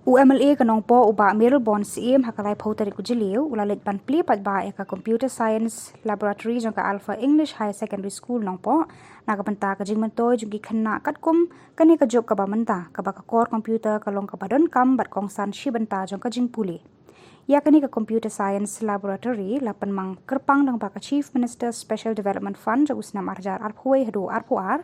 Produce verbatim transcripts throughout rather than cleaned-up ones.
U M L A ka Nongpoh u Bah Mayralborn Syiem ha ka laiphew tarik u Jylliew u la leit ban plie paidbah ïa ka Computer Science Laboratory jong ka Alpha English Higher Secondary School Nongpoh na ka bynta ka jingmyntoi jong ki khynnah katkum kane ka juk kaba mynta kaba ka kor computer ka long kaba donkam bad kongsan shi bynta jong ka jingpule. Ïa kane ka Computer Science Laboratory la pynmang kyrpang dang ba ka Chief Minister Special Development Fund jong u snem ar hajar arphew wei haduh arphew ar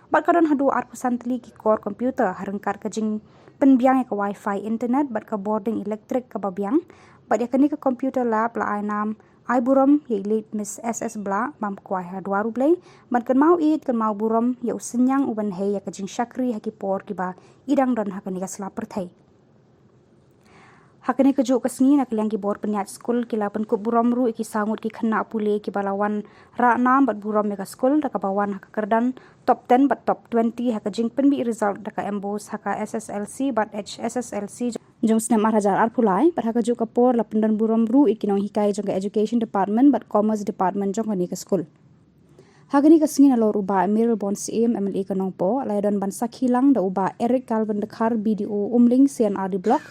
bad ka don haduh arphew san tylli ki kor computer ha ryngkat ka jingpynbiang ïa ka wifi internet bad ka bording elektrik kaba biang. Bad ïa kane ka computer lab la ai nam ai burom ïa i late Miss S S Blah, bam kwai ha duar U Blei, bad kynmaw ïeit kynmaw burom ïa u synñiang u ban hei ïa ka jingshakri ha ki por kiba i dang don ha kane ka sla pyrthei. Ha kane ka juh ka sngi na ka liang ki bor pynïaid skul ki la pynkup burom ruh ïa ki saw ngut ki khynnah pule kiba la wan rah nam bad burom ïa ka skul da kaba wan ha ka kyrdan top ten bad top twenty ha ka jingpynbit result da ka MBOSE ha ka S S L C bad H S S L C jong snem ar hajar arphew lai. Bad ha ka juh ka por la pyndon burom ruh ïa ki nonghikai jong ka Education Department bad Commerce Department jong kane ka skul. Ha kane ka sngi nalor u Bah Mayralborn Syiem, M L A ka Nongpoh, la ïadon ban sakhi lang da u Bah Eric Calvin Dkhar, B D O Umling C&RD Block,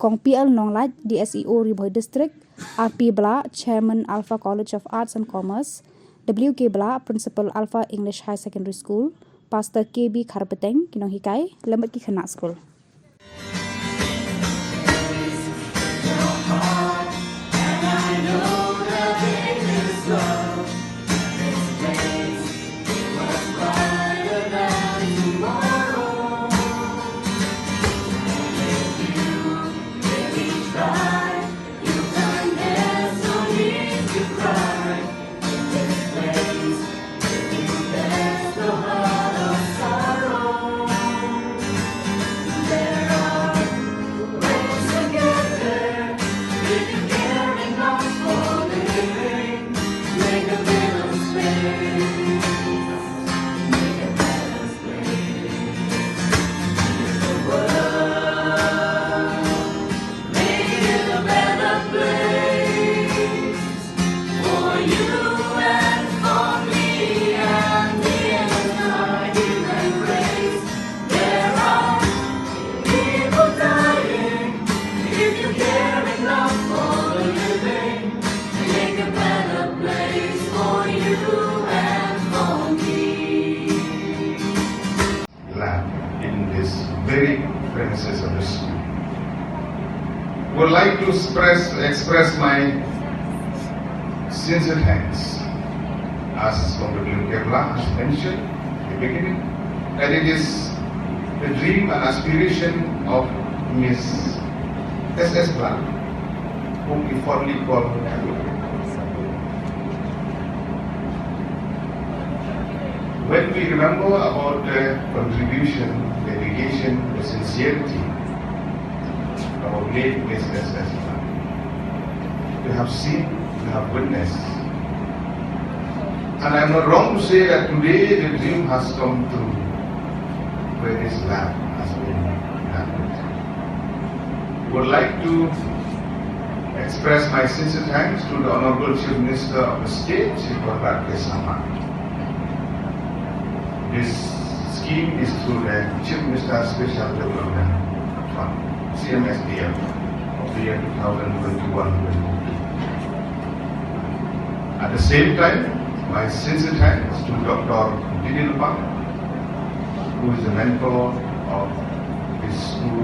Kong P L Nonglait, D S E O Ri Bhoi District, R P Blah, Chairman Alpha College of Arts and Commerce, W K Blah, Principal Alpha English Higher Secondary School, Pastor K B Kharpeteng, ki nonghikai lem bad ki khynnah skul. Lab in this very premises of the school. Would like to express, express my sincere thanks, as Comrade Kevla has mentioned in the beginning, that it is the dream and aspiration of Miss S S Blah, whom we fondly call When we remember about the contribution, dedication, the sincerity of our great S S S, we have seen, we have witnessed. And I'm not wrong to say that today the dream has come true, where this lab has been inaugurated. Would like to express my sincere thanks to the Honorable Chief Minister of the State, Shri Conrad K Sangma. This scheme is through the Chief Minister's Special Development Fund, C M S D F, of the year two thousand twenty-one twenty-two. At the same time, my sincere thanks to Doctor Didi Lupang, who is a mentor of this school,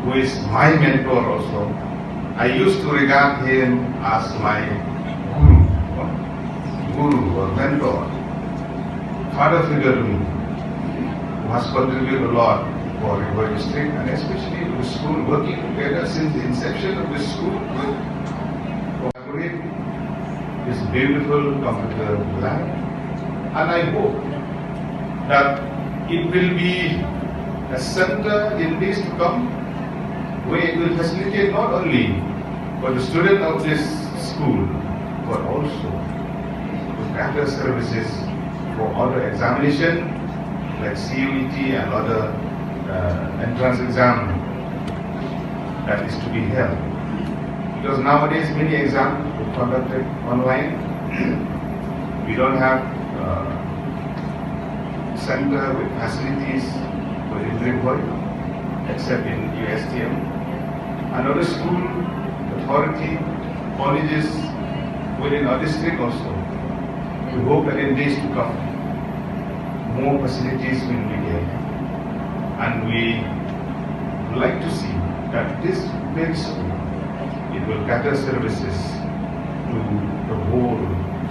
who is my mentor also. I used to regard him as my guru, guru or mentor, father figure to me, who has contributed a lot for Ri Bhoi District and especially to the school, working together since the inception of the school with collaborate this beautiful computer lab. And I hope that it will be a center in days to come where it will facilitate not only for the student of this school, but also to cater services for other examination like C U E T and other uh, entrance exam that is to be held. Because nowadays many exams are conducted online. We don't have uh, center with facilities within Ri Bhoi. Except in U S T M. Another school, authority, colleges within our district also. We hope that in days to come, more facilities will be there. And we would like to see that this very school, it will cater services to the whole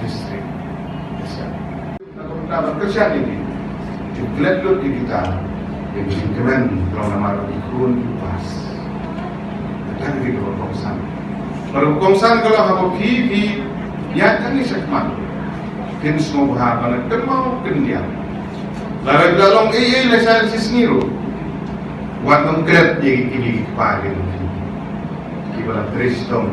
district itself. Na ka bynta ban kyrshan ïa ki, ki klet lut ïa kita, ïa ki kmen, ka long namar ki khun ki pass. Kata ka dei kaba kongsan. Bad kaba kongsan ka long haba phi, phi ïaid tang ïa shakhmat, phin sngewbha ban kynmaw kyndiang. Lada la long ei ei lashai shisngi ruh, wat nym klet ïa ki kmie ki kpa ki jong phi. Kiba la trei shitom,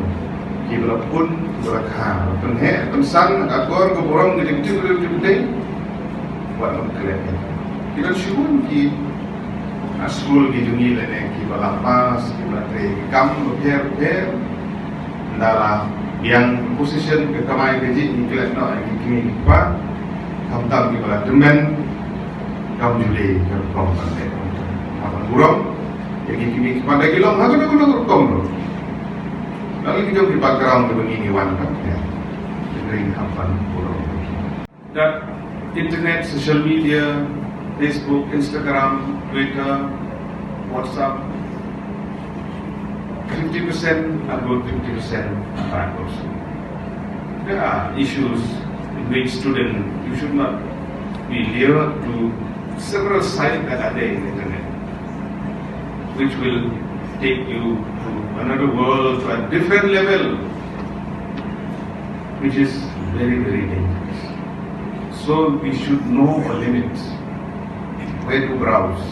kiba la pun, kiba la kha, la pynheh pynsan ha ka kor ka burom ka jingtip ka jingtip. Wat nym klet. Ki don shibun ki, ha skul ki jong ngi lane kiba la pass, kiba la trei ki kam bapher bapher. Ynda la biang ka position ka kamai kajih ngi klet noh ïa ki kmie ki kpa. Khamtam kiba la tymmen, kam ju dei ka rukom ban leh. Hap ban burom ïa ki kmie ki kpa, da ki long ha kano kano ka rukom ruh. Lane ki jong ki background kiba ngi ngi wan ka pher. Ki ring hap ban burom. That internet, social media, Facebook, Instagram, Twitter, WhatsApp, fifty percent are good, fifty percent are bad also. There are issues in which student, you should not be lured to several sites that are there in the internet, which will take you to another world, to a different level, which is very, very dangerous. So we should know our limits, where to browse,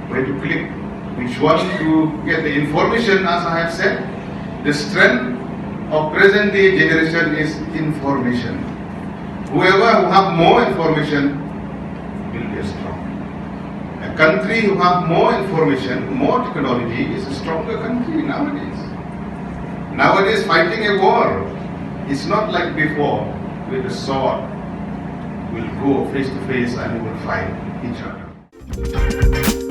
where to click, which one to get the information. As I have said, the strength of present day generation is information. Whoever who have more information will be strong. A country who have more information, more technology is a stronger country nowadays. Nowadays, fighting a war is not like before with a sword. We'll go face to face and we will fight each other.